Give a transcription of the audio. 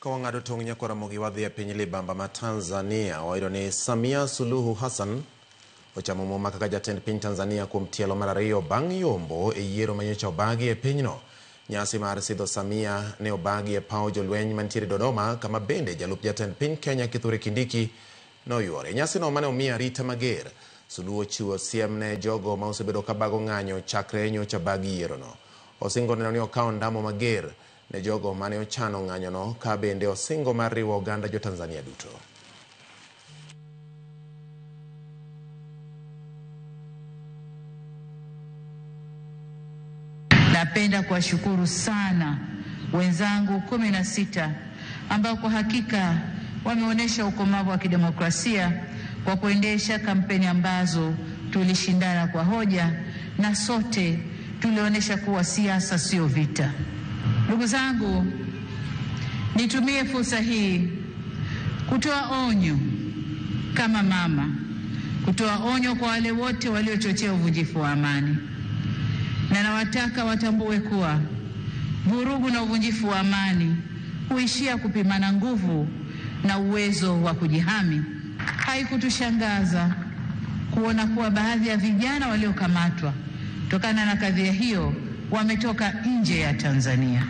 Ka wang'ado tong' nyaka Ramogi wadhi e piny libamba ma Tanzania, wayudo ni Samia Suluhu Hassan ochamo muma kaka jatend piny Tanzania kuom tielo mar ariyo bang' yombo e yiero manyocha obagi e pinyno. Nyasi mar sidho Samia ne obagi e paw jolweny mantiere Dodoma, kama bende jalup jatend piny Kenya Kithure Kindiki noyuore. Nyasino mane omiyo arita mager, Suluhu ochiwo siem ne jogo ma osebedo ka bago ng'anyo chakre nyocha bag yierono. Osingo neno ni okawo ndamo mager ne jogo mane ochano ng'anyono, ka bende osingo mar riwo oganda jo Tanzania duto. Napenda kuwashukuru sana wenzangu 16 ambao kwa hakika wameonyesha ukomavu wa kidemokrasia kwa kuendesha kampeni ambazo tulishindana kwa hoja na sote tulionyesha kuwa siasa sio vita. Ndugu zangu, nitumie fursa hii kutoa onyo kama mama, kutoa onyo kwa wale wote waliochochea uvunjifu wa amani. Na nawataka watambue kuwa vurugu na uvunjifu wa amani huishia kupimana nguvu na uwezo wa kujihami. Haikutushangaza kuona kuwa baadhi ya vijana waliokamatwa kutokana na kadhia hiyo wametoka nje ya Tanzania.